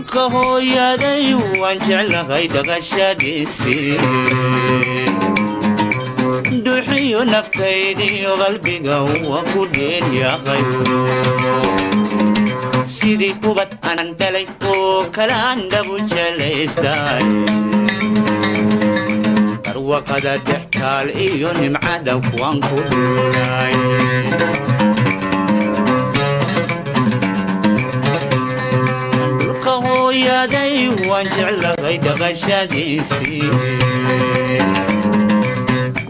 Dhulka hooyaday waan jeclahay dhaqashadiisii, dhuuxiyo naftaydiyo qalbiga waa ku dheelyahay. Sidii ubad anan dhalay oo kalaan dhabu jeclaystay, barwaqada dhextaal iyo nimcada waan ku dhuulay. Dhulka hooyaday waan jeclahay dhaqashadiisii,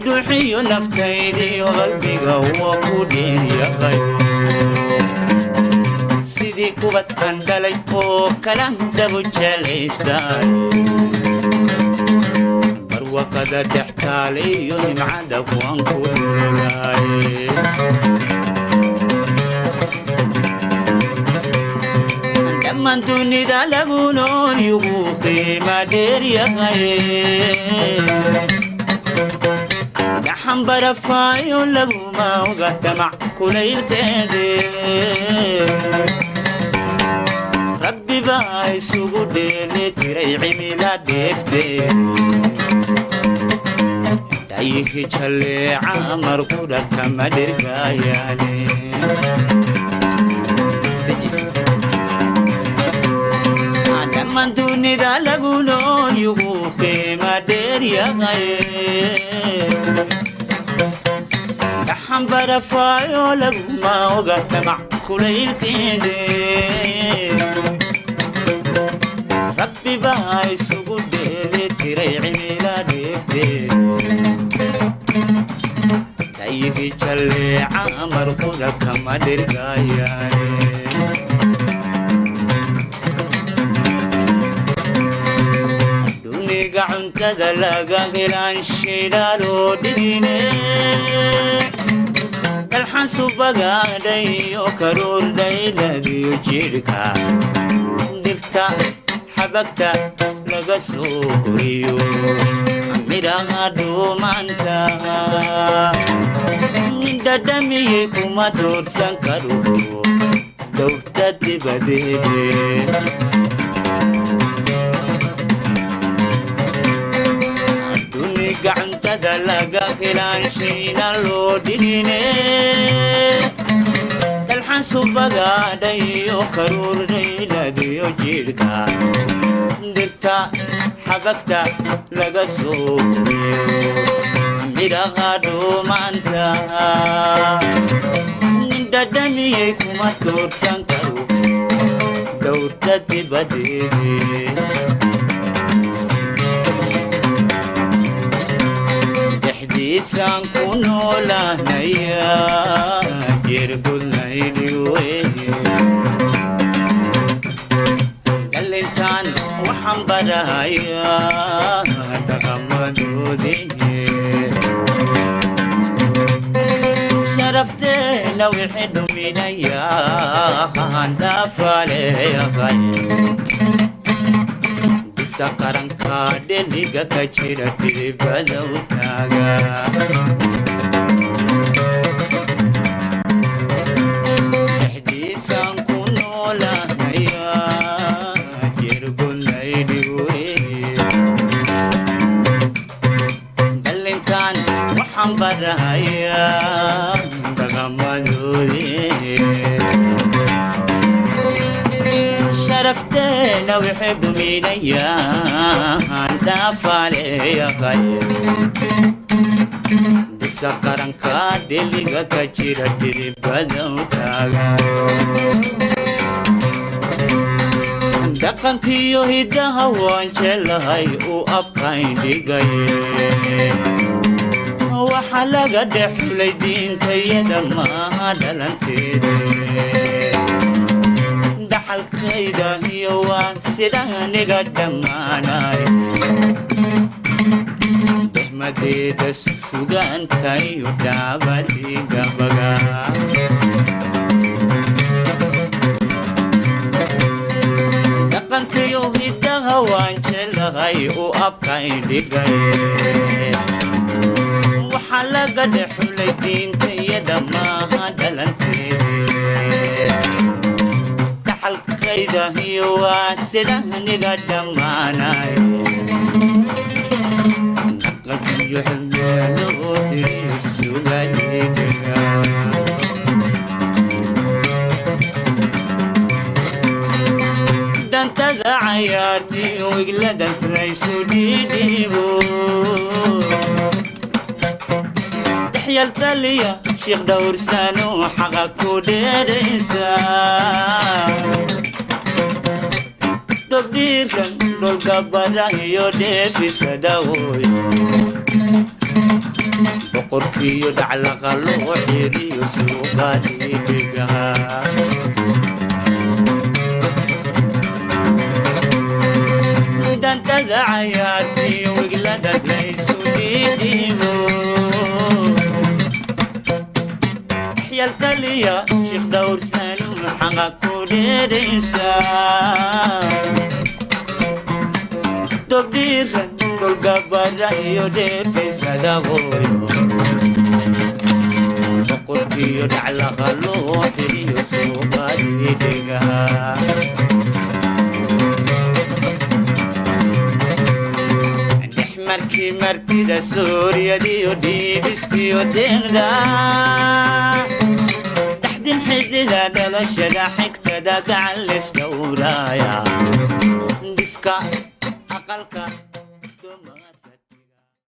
dhuuxiyo naftaydiyo qalbiga waa ku dheelyahay. Sidii ubad aan dhalay oo kalaan dhabu jeclaystay, barwaqada dhextaal iyo nimcada waan ku dhulay. Dhammaan dunida lagu nool yugu qiima dheeryahay, dhaxan barafaayo laguma oga damac kulaylkeede. Rabbi baa isugu dheeli tiray cimila dheefte, dhayihi jalleeca markudha kama dhergaayaane. Dhammaan dunida lagu nool yugu qiima dheeryahay, dhaxan barafaayo laguma oga damac kulaylkeede. Rabbi baa isugu dheeli tiray cimila dheefte, dhayihi jalleeca markuda kama dhergaayaane. Duniga cuntada laga helaan shidaaloo dhigine, dalxan subagaadhayo karuur dhayladiyo jidhka, dhirta xabagta laga soo koriyo midhaha dhuumaanta, nin dhadhamiyey kuma doorsan karo dowrta dibadeede. Duniga cuntada laga helaan shayna loo dhigine, dalxan subagaadhayo karuur dhayladiyo jidhka, dhirta xabagta laga soo koriyo midhaha dhuumaanta, nin dhadhamiyey kuma doorsan karo dhowrta dibadeede. Dhexdiisaan ku noolahnaya jirgudnaydhiwe, dhalintaan waxaan barahayaa dhaqamadoodii. Sharafteena wixii dhuminaya handhaafaleeyaqay, bisa qaranka dheliga ka jira dhiribada u taaga. Dhexdiisaan ku noolahnaya jirgunaydhiwe, dhalintaan waxaan barahayaa dhaqamadoodii. Sharafteena wixii dhuminayaan dhaafaleeyaqay, bisa qaranka dheliga ka jira dhiribada u taaga. Dhaqankiyo hiddaha waan jeclahay uu abkayn dhigay, waxaa laga dhex xulay diintayada maaha dhalanteede. Dhaxalkayda iyo waan sidaniga dhammaanay, dehmadeeda sugaanta iyo dhaabadigabaga. Dhaqankiyo hiddaha waan jeclahay uu abkayn dhigay, waxaa laga dhex xulay diintayada maaha dhalanteede. Dhaxalkayda iyo waa sidahniga dhammaanay, naqadiyo xilmeeloo tiriyo sugadhidiga. Dantada cayaartiyo wiglada laysu dhiidhiibo, dhexyaltaliya shiikh dhowrsano xaqa ku dheeraysa, dobdhiiran dholgabada iyo dheefisadawoy, boqorkiiyo dhaclaqa loo xiriyo suuqa dhiidhiga. Dantada cayaartiyo wiglada laysu dhiidhiibo, yaltaliya shiikh dhowrsanu xaqa ku dheeraysa, dobdhiiran dhulgabada iyo dheefaysadaqooyo, boqorkiiyo dhaclaqa loo xiriyo suuqa dhiidhiga. Markii martida suuriyadiyo dhiibistiyo deeqda, dhaxdin xidida dhalashada xigtada gacan lisdhowraaya, dhiska aqalka.